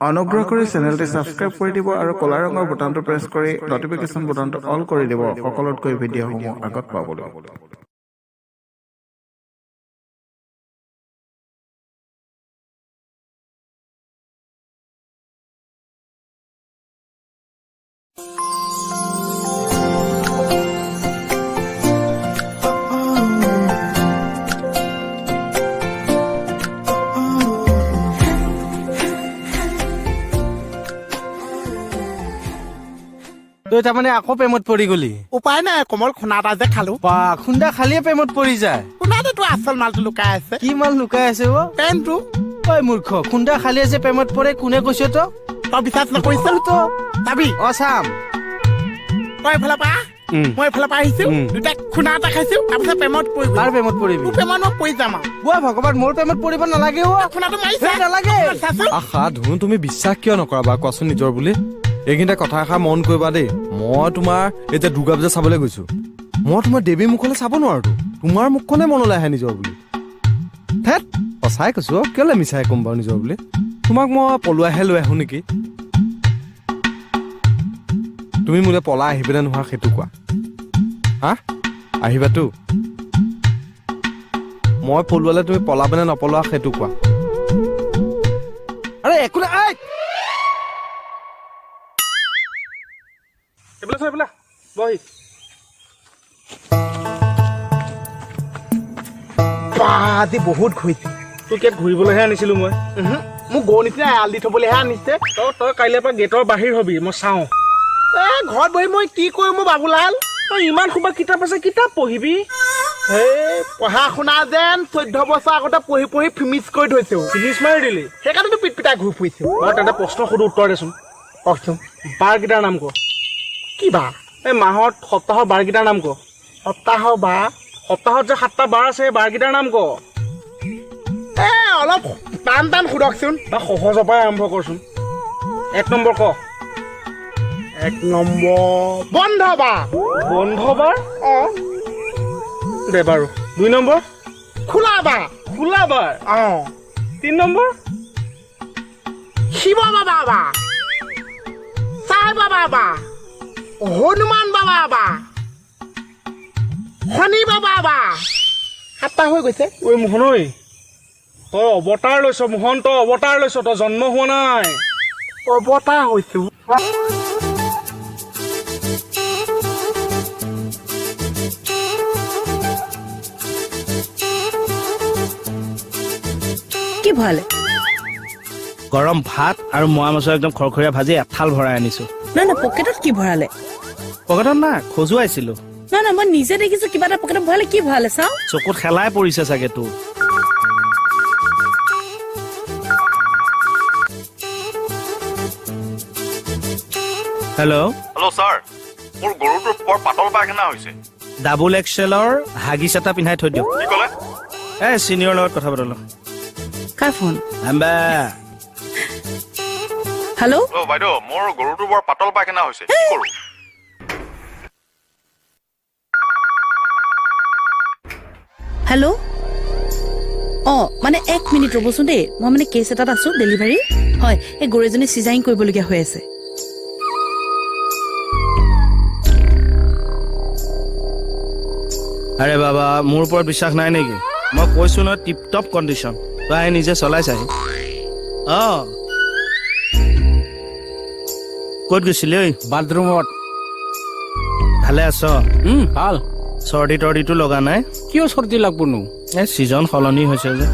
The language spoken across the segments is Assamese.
অনুগ্ৰহ কৰি চেনেলটি ছাবস্ক্ৰাইব কৰি দিব আৰু ক'লা ৰঙৰ বুটামটো প্ৰেছ কৰি নটিফিকেশ্যন বুটামটো অল কৰি দিব সকলোতকৈ ভিডিঅ'সমূহ আগত পাবলৈ। তই তাৰমানে আকৌ প্ৰেমত পৰি গলি? উপায় নাই, কোমল খুন্দা এটা যে খালো। বা, খুন্দা খালিয়ে প্ৰেমত পৰি যায়? খুন্দাটোতো আচল মালটো লুকাই আছে। কি মাল লুকাই আছে অ? প্ৰেমটো। ঐ মূৰ্খ, খুন্দা খালিয়ে যে প্ৰেমত পৰে কোনে কৈছে তোক? তই বিশ্বাস নকৰিছ? তো চাবি। অ চাম। তই এইফালৰ পৰা, মই এইফালৰ পৰা আহিছো, দুটাই খুন্দা এটা খাইছো, তাৰপিছত প্ৰেমত পৰি গ'লো। কাৰ প্ৰেমত পৰিবি? তোৰ প্ৰেমত মই পৰি যাম আৰু। অ ভগৱান, মোৰ প্ৰেমত পৰিব নালাগে অ। খুন্দাটো মাৰিছে। এই, নালাগে। চাচোন। আশা ধুনু, তুমি বিশ্বাস কিয় নকৰা বাৰু কোৱাচোন নিজৰ বুলি? এইখিনিতে কথা এষাৰ মন কৰিবা দেই, মই তোমাৰ এতিয়া দুৰ্গা পূজা চাবলৈ গৈছো, মই তোমাৰ দেৱীৰ মুখলৈ চাব নোৱাৰোতো, তোমাৰ মুখখনে মনলৈ আহে নিজৰ বুলি। ধেত, সঁচাই কৈছো অ, কেলৈ মিছাই ক'ম বাৰু নিজৰ বুলি? তোমাক মই পলুৱাইহে লৈ আহোঁ নেকি? তুমি মোলৈ পলাই আহিবানে নোহোৱা সেইটো কোৱা। হা, আহিবাতো? মই পলুৱালে তুমি পলাবানে নপলোৱা সেইটো কোৱা। আৰে একো নাই, ঐ! এইফালে চা, এইফালে বহি। বা, আজি বহুত ঘূৰিছে। তোক ইয়াত ঘূৰিবলৈহে আনিছিলো মই। মোক গৰু নিচিনা এৰাল দি থবলৈহে আনিছে। তই কাইলৈৰ পৰা গেটৰ বাহিৰ হবি, মই চাওঁ। এ ঘৰত বহি মই কি কৰিম অ বাবুলাল? তই ইমান সোপা কিতাপ আছে, কিতাপ পঢ়িবি। এই পঢ়া শুনা যেন 14 বছৰ আগতে পঢ়ি পঢ়ি ফিনিছ কৰি থৈছো। ফিনিছ মাৰি দিলি? সেইকাৰণেতো পিট পিটাই ঘূৰি ফুৰিছো। মই তাতে প্ৰশ্ন সুধো, উত্তৰ দেচোন। কওকচোন। বাৰকেইটাৰ নাম ক। কি বাৰ? এই মাহত সপ্তাহৰ বাৰকেইটাৰ নাম ক। সপ্তাহৰ বাৰ? সপ্তাহত যে 7টা বাৰ আছে, সেই বাৰকেইটাৰ নাম ক। এ অলপ টান টান সোধকচোন। বা সহজৰ পৰাই আৰম্ভ কৰচোন। 1 নম্বৰ ক। 1 নম্বৰ বন্ধ বাৰ। বন্ধ বাৰ? অ। দে বাৰু। 2 নম্বৰ? খোলা বাৰ। খোলা বাৰ? অ। 3 নম্বৰ? শিৱ বাবা বাৰ, সাই বাবা বাৰ, হনুমান বাবা বাৰ, শনি বাবা বাৰ। 7টা হৈ গৈছে। ঐ মোহন, ঐ তই অৱতাৰ লৈছ মোহন, তই অৱতাৰ লৈছ, তই জন্ম হোৱা নাই। অৱতাৰ হৈছো। কি ভৰালে? গৰম ভাত আৰু মোৱা মাছৰ একদম খৰখৰীয়া ভাজি এথাল ভৰাই আনিছো। নাই নাই, পকেটত কি ভৰালে? পকেটত না খজুৱাইছিলো। নাই নাই, মই নিজে দেখিছো কিবা এটা পকেটত ভৰালে। কি ভৰালে চাওঁ? চকুত খেলাই পৰিছে চাগে তোৰ। হেল্ল'। হেল্ল' ছাৰ, মোৰ গৰুটোৰ বৰ পাতল পায়খানা হৈছে। ডাবুল এক্সেলৰ হাগিছ এটা পিন্ধাই থৈ দিয়ক। কি ক'লে? এই চিনিয়ৰ লগত কথা পাতলো। কাৰ ফোন? আম্বা। হেল্ল'। হেল্ল' বাইদেউ, মোৰ গৰুটোৰ বৰ পাতল পায়খানা হৈছে, কি কৰোঁ? হেল্ল'। অ মানে 1 মিনিট ৰ'বচোন দেই, মই মানে কেছ এটাত আছো, ডেলিভাৰী। হয়, এই গৰু এজনী চিজাৰিং কৰিবলগীয়া হৈ আছে। আৰে বাবা, মোৰ ওপৰত বিশ্বাস নাই নেকি? মই কৈছো নহয় টিপ টপ কণ্ডিশ্যন, তই আহি নিজে চলাই চাহি। অ ক'ত গৈছিলি ঐ? বাথৰুমত। ভালে আছ? ভাল। চৰ্দি তৰ্দিটো লগা নাই? কিয় চৰ্দি লাগবনো? এই ছিজন সলনি হৈছে যে।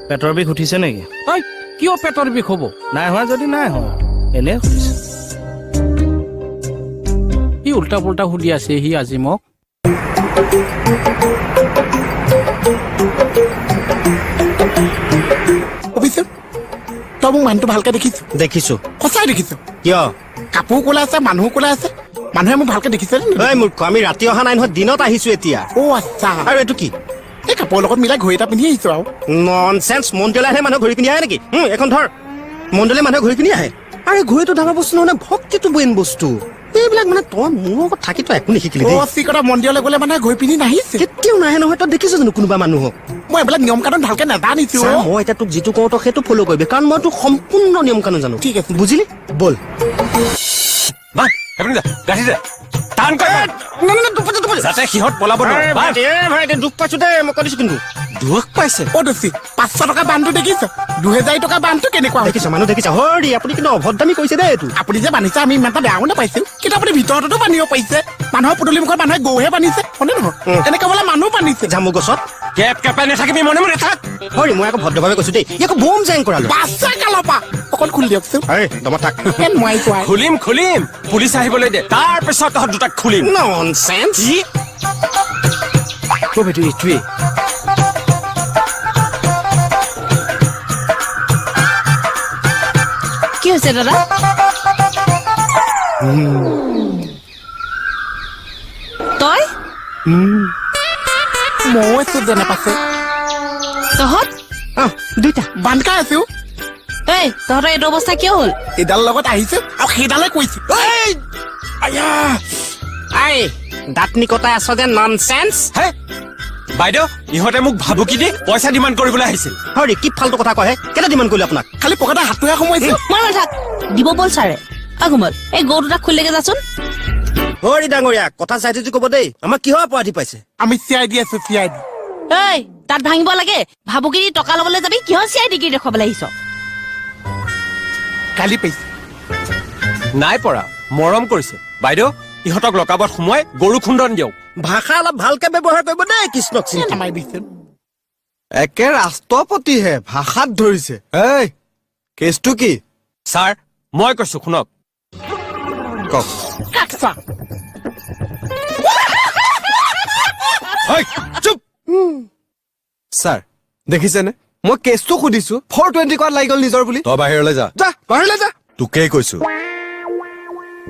পেটৰ বিষ উঠিছে নেকি? ঐ, কিয় পেটৰ বিষ হ'ব? নাই হোৱা যদি নাই হোৱা, এনেই সুধিছে। সি উল্টা পুল্টা সুধি আছে সি আজি মোক। অভিষেক, তই মোক মানুহটো ভালকে দেখিছ? দেখিছো। সঁচাই দেখিছ? কিয়? কাপোৰ কোলা আছে, মানুহো কোলা আছে, মানুহে মোক ভালকে দেখিছে নে? ঐ মূৰ্খ, আমি ৰাতি অহা নাই নহয়, দিনত আহিছো এতিয়া। অ আচ্ছা। আৰু এইটো কি? এই কাপোৰৰ লগত মিলাই ঘড়ী এটা পিন্ধি আহিছো আৰু। ননচেন্স, মন্দিৰলৈ আহে মানুহে ঘড়ী পিন্ধি আহে নেকি? এখন ধৰ, মন্দিৰলৈ মানুহে ঘড়ী পিন্ধি আহে? আৰে ঘড়ীটো ডাঙৰ বস্তু নহয়, ভক্তিটো মেইন বস্তু, এইবিলাক মানে তই মোৰ লগত থাকি তই একো নিশিকিলি দেই। অ চিকটা মন্দিৰলৈ গ'লে মানে গৈ পিনি নাহিছে কেতিয়াও নাহে নহয়। তই দেখিছ জানো কোনোবা মানুহক? মই এইবিলাক নিয়ম কানুন ভালকে নাজানিছো। মই এতিয়া তোক যিটো কওঁ তই সেইটো ফ'ল' কৰিবি, কাৰণ মই তোক সম্পূৰ্ণ নিয়ম কানুন জানো। ঠিক আছে, বুজিলি? ব'ল। যাতে সিহঁত পলাব নোৱাৰে। দুখ পাইছো দেই, মই কৈ দিছো কিন্তু। দুখ পাইছে? অ দোষী, 500 টকা বান্ধটো দেখিছ? 2000 টকা বান্ধটো কেনেকুৱা দেখিছ? মানুহ দেখিছ? হৰি, আপুনি কিন্তু অভদ্ৰামি কৰিছে দেই। এইটো আপুনি যে বান্ধিছে আমি ইমান এটা বেয়াও নাপাইছো, কিন্তু আপুনি ভিতৰতো বান্ধিব পাৰিছে। মানুহৰ পদূলি মুখত মানুহে গৰুহে বান্ধিছে, হয়নে নহয়? এনেকে বোলে মানুহ বান্ধিছে জামু গছত। কেপ কেপাই নাথাকিবি, মনে মনে থাক। হৰি, মই আকৌ ভদ্ৰভাৱে কৈছো দেই। ই আকৌ বম জেং কৰালো। বাচ্চা কালৰ পৰা অকণ খুলি দিয়কচোন। দমত থাক। মই খুলিম খুলিম, পুলিচ আহিবলৈ দে, তাৰ পিছত তহঁত দুটাক খুলিম। ননচেন্স। এইটোৱেই কি হৈছে দাদা? তই? ময়ো আছো যেনে পাছে। তহঁত দুইটা বান্ধ খাই আছো। এই তহঁতৰ এইটো অৱস্থা কিয় হ'ল? এইডাল লগত আহিছে আৰু সেইডালে কৈছে। দাঁত নিকটাই আছ যে, ননচেন্স। বাইদেউ, ইহঁতে মোক ভাবুকি দি পইচা ডিমাণ্ড কৰিবলৈ আহিছিল। হৰি, কি ফাল্টু কথা কয় হে? কেইটা ডিমাণ্ড কৰিলে আপোনাক? খালি পকেটৰ হাতটোহে সোমাইছে। মই নাথাক, দিব বল ছাৰে। কোমল, এই গৰু দুটা খুলিলেগে যাচোন। হৰি ডাঙৰীয়া, কথা চাই চিতি ক'ব দেই। আমাক কিহৰ অপৰাধী পাইছে? আমি চি I D আছো, চি I D. এই তাত ভাঙিব লাগে, ভাবুকি দি টকা ল'বলৈ যাবি, কিহৰ চি I degree দেখুৱাবলৈ আহিছ? গালি পাইছে? নাই পৰা, মৰম কৰিছে। বাইদেউ, ইহঁতক লকাবত সোমোৱাই গৰু খুন্দন দিয়ক। ভাষা অলপ ভালকে ব্যৱহাৰ কৰিব দেই, কৃষ্ণক চিন্তা। একে ৰাষ্ট্ৰপতিহে ভাষাত ধৰিছে। এই কেছটো কি? ছাৰ, মই কৈছো শুনক। কওক। চুপ। ছাৰ দেখিছেনে, মই কেছটো সুধিছো, 420 কোৱাত লাগি গ'ল নিজৰ বুলি। তই বাহিৰলৈ যা। যা বাহিৰলৈ যা। তোকেই কৈছো।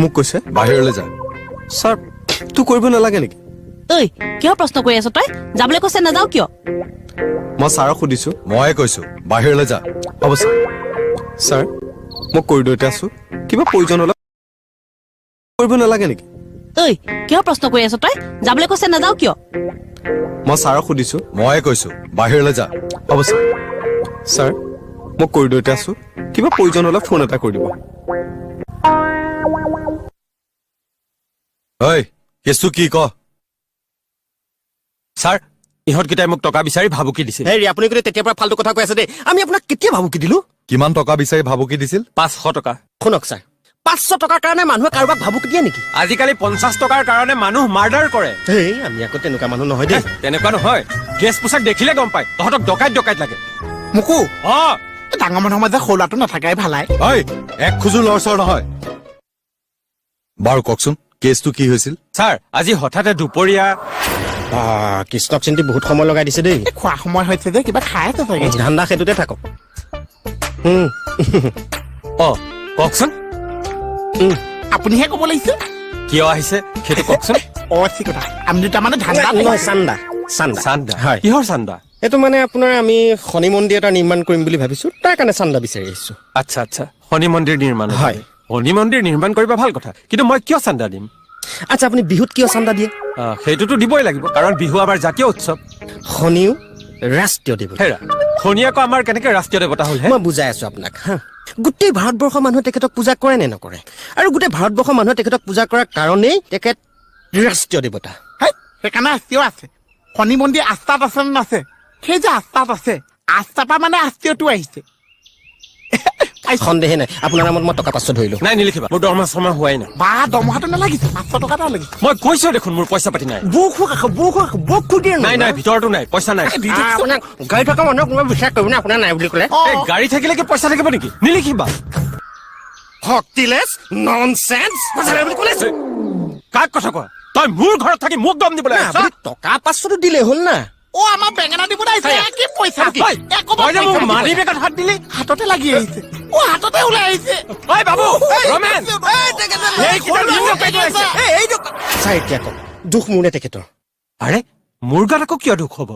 মোক কৈছে বাহিৰলৈ যা। ছাৰ, তোৰ কৰিব নালাগে নেকি? ঐ, কিয় প্ৰশ্ন কৰি আছ তই? যাবলৈ কৈছে নাযাও কিয়? মই ছাৰক সুধিছো। ময়ে কৈছো বাহিৰলৈ যা। হ'ব ছাৰ। ছাৰ, মই কৰিডৰতে আছো, কিবা প্ৰয়োজন হ'লে কৰিব নালাগে নেকি? ঐ, কিয় প্ৰশ্ন কৰি আছ তই? যাবলৈ কৈছে নাযাও কিয়? মই ছাৰক সুধিছো। ময়ে কৈছো বাহিৰলৈ যা। হ'ব ছাৰ। ছাৰ, মই কৰিডৰতে আছো, কিবা প্ৰয়োজন হ'লে ফোন এটা কৰি দিব। ঐ, কেছটো কি ক? ছাৰ, ইহঁতকেইটাই মোক টকা বিচাৰি ভাবুকি দিছিল। হেৰি, আপুনি কিন্তু তেতিয়াৰ পৰা ফাল্টু কথা কৈ আছে দেই। আমি আপোনাক কেতিয়া ভাবুকি দিলো? কিমান টকা বিচাৰি ভাবুকি দিছিল? 500 টকা। শুনক ছাৰ, 500 টকাৰ কাৰণে মানুহে কাৰোবাক ভাবুকি দিয়ে নেকি? আজিকালি 50 টকাৰ কাৰণে মানুহ মাৰ্ডাৰ কৰে। এই আমি আকৌ তেনেকুৱা মানুহ নহয় দেই। তেনেকুৱা নহয়, ড্ৰেছ পোছাক দেখিলে গম পায়। তহঁতক ডকাইত ডকাইত লাগে। মোকো? অ, ডাঙৰ মানুহৰ মাজে সৌলাটো নাথাকাই ভালাই। ঐ, এক খোজো লৰচৰ নহয়। বাৰু কওকচোন, কেছটো কি হৈছিল? ছাৰ, আজি হঠাতে দুপৰীয়া। কৃষ্ণক চিন্তি বহুত সময় লগাই দিছে দেই। খোৱা সময় হৈছে যে, কিবা খাই আছে চাগে। ধান্দা সেইটোতে থাকক। অ, কওকচোন। আপুনিহে ক'ব লাগিছে। কিয় আহিছে সেইটো কওকচোন। অ, ঠিক কথা। আমি দুটা মানে ধান্দা নহয়, চান্দা। চান্দা। চান্দা? হয়। কিহৰ চান্দা? এইটো মানে আপোনাৰ আমি শনি মন্দিৰ এটা নিৰ্মাণ কৰিম বুলি ভাবিছো, তাৰ কাৰণে চান্দা বিচাৰি আহিছো। আচ্ছা আচ্ছা, শনি মন্দিৰ নিৰ্মাণ? হয়। শনি মন্দিৰ নিৰ্মাণ কৰিব ভাল কথা, কিন্তু মই কিয় চান্দা দিম? আচ্ছা, আপুনি বিহুত কিয় চান্দা দিয়ে? সেইটোতো দিবই লাগিব, কাৰণ বিহু আমাৰ জাতীয় উৎসৱ। শনিও ৰাষ্ট্ৰীয় দেৱতা। হেৰা, শনি আকৌ আমাৰ কেনেকে ৰাষ্ট্ৰীয় দেৱতা হ'ল? মই বুজাই আছো আপোনাক। হা, গোটেই ভাৰতবৰ্ষৰ মানুহে তেখেতক পূজা কৰে নে নকৰে? আৰু গোটেই ভাৰতবৰ্ষৰ মানুহে তেখেতক পূজা কৰাৰ কাৰণেই তেখেত ৰাষ্ট্ৰীয় দেৱতা। সেইকাৰণে ৰাষ্ট্ৰীয় আছে। শনি মন্দিৰ আস্থাত আছে নে নাছে? সেই যে আস্থাত আছে, আস্থাৰ পৰা মানে ৰাষ্ট্ৰীয়টো আহিছে। সন্দেহে নাই। আপোনাৰ নামত মই টকা 500 ধৰিলো। নাই, নিলিখিবা, মোৰ দৰমহা চৰমহা হোৱাই নাই। বা, দৰমহাটো নালাগিছে, 500 টকা এটা লাগিছে। মই কৈছো দেখোন মোৰ পইচা পাতি নাই। নাই নাই, ভিতৰতো নাই, পইচা নাই। গাড়ী থকা মানুহক কোনোবা বিশ্বাস কৰিব নে আপোনাৰ নাই বুলি ক'লে? গাড়ী থাকিলে কি পইচা থাকিব নেকি? নিলিখিবা। ভক্তিলেছ ননচেন্স বুলি ক'লে। কাক কথা কোৱা? তই মোৰ ঘৰত থাকি মোক দম দিবলৈ আহিছ? টকা 500 দিলে হ'ল না? অ, আমাৰ বেঙেনা দিবলৈ আহিছে। কি পইচা? মানি বেগত হাত দিলি, হাততে লাগি আহিছে। অ, হাততে ওলাই আহিছে। ঐ বাবু, ৰমেন, ছাৰ এতিয়া কওক, দুখ মোৰ নে তেখেতৰ? আৰে, মোৰ গাত আকৌ কিয় দুখ হ'ব?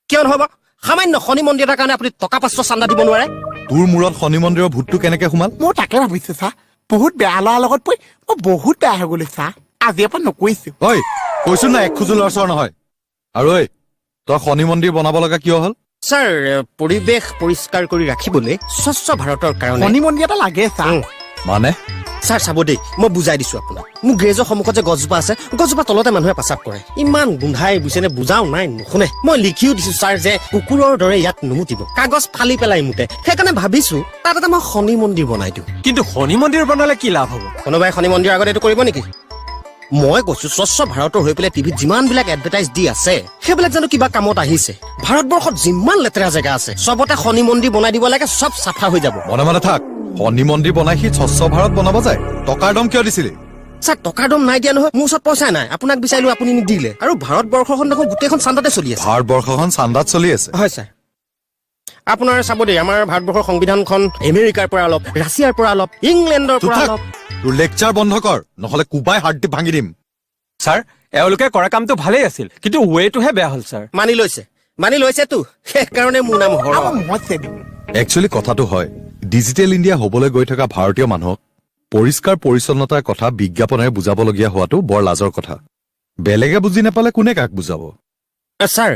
কিয় নহ'ব? সামান্য শনি মন্দিৰ এটাৰ কাৰণে আপুনি টকা 500 চান্দা দিব নোৱাৰে? তোৰ মূৰত শনি মন্দিৰৰ ভূতটো কেনেকে সোমাল? মই তাকে ভাবিছো ছাৰ। বহুত বেয়া ল'ৰাৰ লগত পৰি মই বহুত বেয়া হৈ গ'লো ছাৰ। আজিৰ পৰা নকৈছো। ঐ কৈছো নাই, এক খোজো লৰচৰ নহয়। আৰু ঐ, তই শনি মন্দিৰ বনাব লগা কিয় হ'ল? ছাৰ, পৰিৱেশ পৰিষ্কাৰ কৰি ৰাখিবলৈ স্বচ্ছ ভাৰতৰ কাৰণে শনি মন্দিৰ এটা লাগে ছাৰ। মানে? ছাৰ চাব দেই, মই বুজাই দিছো আপোনাক। মোৰ গ্ৰেজৰ সন্মুখত যে গছজোপা আছে, গছজোপা তলতে মানুহে পেচাব কৰে, ইমান গোন্ধাই বুজিছেনে, বুজাও নাই নুশুনে। মই লিখিও দিছো ছাৰ যে কুকুৰৰ দৰে ইয়াত নুমুতিব, কাগজ ফালি পেলাই মুতে। সেইকাৰণে ভাবিছো তাত এটা মই শনি মন্দিৰ বনাই দিওঁ। কিন্তু শনি মন্দিৰ বনালে কি লাভ হ'ব? কোনোবাই শনি মন্দিৰৰ আগত এইটো কৰিব নেকি? মই কৈছো স্বচ্ছ ভাৰতৰ হৈ পেলাই টিভিত যিমানবিলাক এডভাৰটাইজ দি আছে, সেইবিলাক জানো কিবা কামত আহিছে? ভাৰতবৰ্ষত যিমান লেতেৰা জেগা আছে চবতে শনি মন্দিৰ বনাই দিব লাগে, চব চাফা হৈ যাব। মনে মনে থাক। শনি মন্দিৰ বনাই সি স্বচ্ছ ভাৰত বনাব যায়? টকাৰ দম কিয় দিছিলি? ছাৰ টকাৰ দম নাই দিয়া নহয়, মোৰ ওচৰত পইচা নাই। আপোনাক বিচাৰিলো, আপুনি নিদিলে। আৰু ভাৰতবৰ্ষখন দেখোন গোটেইখন চান্দাতে চলি আছে। ভাৰতবৰ্ষখন চান্দাত চলি আছে? হয় ছাৰ। আপোনাৰ চাব দেই, আমাৰ ভাৰতবৰ্ষৰ সংবিধানখন আমেৰিকাৰ পৰা অলপ, ৰাছিয়াৰ পৰা অলপ, ইংলেণ্ডৰ পৰা অলপ। তোৰ লেকচাৰ বন্ধ কৰ, নহ'লে কোবাই হাৰ্ট ভাঙি দিম। ছাৰ, এওঁলোকে কৰা কামটো ভালেই আছিল, কিন্তু ৱেটোহে বেয়া হ'ল ছাৰ। মানি লৈছে, মানি লৈছেতো, সেইকাৰণে মোৰ নাম হৰ। একচুৱেলি কথাটো হয়, ডিজিটেল ইণ্ডিয়া হ'বলৈ গৈ থকা ভাৰতীয় মানুহক পৰিষ্কাৰ পৰিচ্ছন্নতাৰ কথা বিজ্ঞাপনেৰে বুজাবলগীয়া হোৱাটো বৰ লাজৰ কথা। বেলেগে বুজি নাপালে কোনে কাক বুজাব? ছাৰ,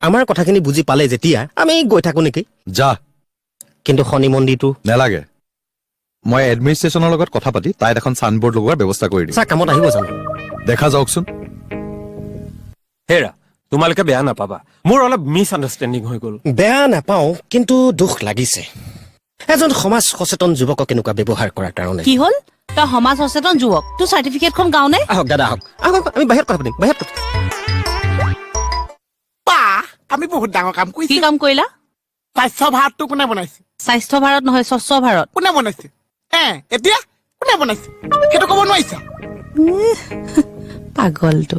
আমাৰ কথাখিনি বুজি পালে যেতিয়া আমি গৈ থাকো নেকি? যা। কিন্তু শনি মন্দিৰটো নেলাগে। মই এডমিনিষ্ট্ৰেশ্যনৰ লগত কথা পাতি তাইত এখন চাইনবোৰ্ড লগোৱাৰ ব্যৱস্থা কৰি দিম। ছাৰ কামত আহিব জানো? দেখা যাওকচোন। হেৰা, তোমালোকে বেয়া নাপাবা, মোৰ অলপ মিছ আণ্ডাৰষ্টেণ্ডিং হৈ গ'ল। বেয়া নাপাওঁ, কিন্তু দুখ লাগিছে এজন সমাজ সচেতন যুৱকক এনেকুৱা ব্যৱহাৰ কৰাৰ কাৰণে। কি হ'ল? তই সমাজ সচেতন যুৱক, তোৰ চাৰ্টিফিকেটখন গাওঁ নে? আহক দাদা, আহক আহক, আমি বাহিৰত কথা পাতিম, বাহিৰত কথা। আমি বহুত ডাঙৰ কাম কৰিছো। কি কাম কৰিলা? স্বাস্থ্য ভাৰতটো কোনে বনাইছে? স্বাস্থ্য ভাৰত নহয়, স্বচ্ছ ভাৰত। কোনে বনাইছে? এতিয়া কোনে বনাইছে সেইটো ক'ব নোৱাৰিছা? পাগলটো।